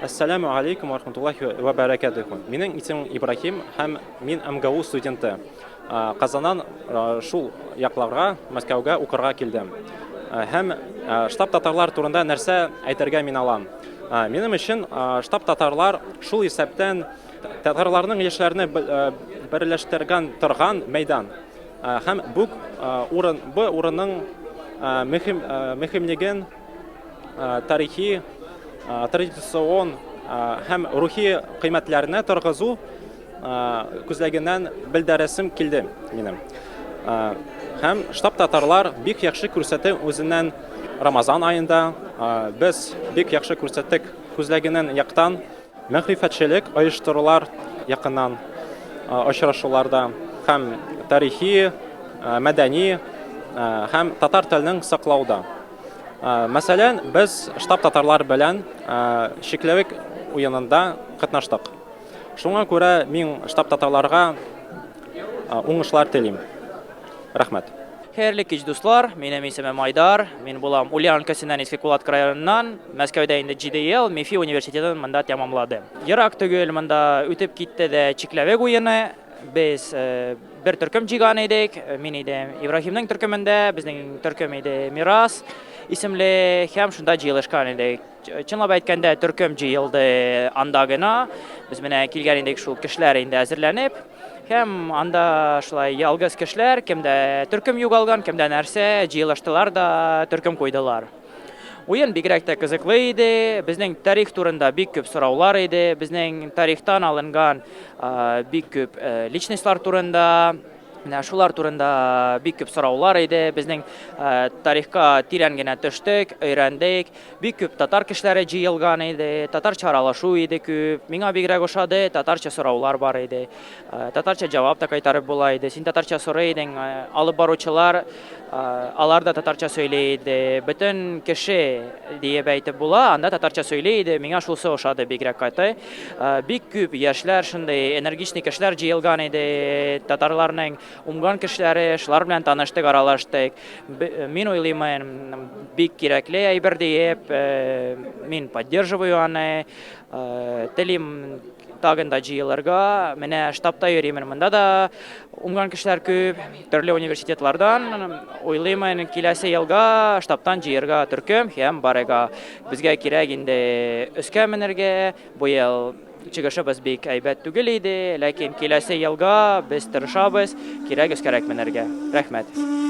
Әссәләмү алейкум ва рахматуллахи ва бәрәкәтүһү. Минем исемем Ибраһим һәм мин МГУ студенты. Казаннан шул якларга, Мәскәүгә укырга килдем. Һәм штаб татарлар турында нәрсә әйтергә мин алам? Минем өчен штаб татарлар шул исәптән татарларның яшьләрне берләштергән торган мәйдан. Һәм бу урын, бу урынның мөһим мөһимлеген тарихи, традицион һәм рухи кыйммәтләрне торгызу күзлегеннән белдерәсем килде минем. Һәм штаб татарлар бик яхшы күрсәтте үзеннән Рамазан аенда. Без бик яхшы күрсәттек күзлегеннән яктан мәгърифәтчелек оештырулар якыннан очрашуларда һәм тарихи, мәдәни һәм татар теленең саклауда. Мәсәлән, без штаб татарлар белән чикләвек уенында катнаштык. Шуңа күрә мин штаб татарларга уңышлар телим. Рәхмәт. Хәерле кич, дуслар! Минем исемем Айдар. Мин булам Ульян өлкәсеннән Иске Кулатка районыннан. Мәскәүдә инде 7 ел МИФИ университетын монда тәмамладым. Ерак түгел монда үтеп китте дә чикләвек уены. Без бер төркем җыйган идек. Мин идем Ибраһимның төркемендә, безнең төркем иде Мирас исемле һәм шунда җыелышкан идек. Чынлап әйткәндә, төркем җыелды анда гына. Без менә килгән идек шул кешеләр инде әзерләнеп. Һәм анда шулай ялгыз кешеләр, кемдә төркем югалган, кемдә нәрсә, җыелыштылар да төркем куйдылар. Уен бигрәк тә кызыклы иде. Безнең тарих турында бик күп сораулар иде. Безнең тарихтан алынган бик күп личностьлар турында, менә шулар турында бик күп сораулар иде. Безнең тарихка тирән генә төштек, өйрәндек. Бик күп татар кешеләре җыелган иде, татарча аралашу иде күп. Миңа бигрәк ошады, татарча сораулар бар иде. Татарча җавап та кайтарып була иде. Син татарча сорый идең, алып баручылар Алар да татарча сөйли иде. Бөтен кеше диеп әйтеп була, анда татарча сөйли иде. Миңа шулсы ошады бигрәк каты. Бик күп яшьләр, шундый энергичный кешеләр җыелган иде. Татарларның уңган кешеләре, шулар белән таныштык, аралаштык. Мин уйлыймын, бик кирәкле әйбер диеп, мин поддерживаю аны. Телим тагын да җыелырга. Менә штабта йөримен, монда да уңган кешеләр күп, төрле университетлардан. Уйлыймын, киләсе елга штабтан җыерга төркем һәм барырга. Безгә кирәк инде өскә менергә. Бу ел чыгышыбыз бик әйбәт түгел иде, ләкин киләсе елга без тырышабыз, кирәк өскәрәк менәргә. Рәхмәт.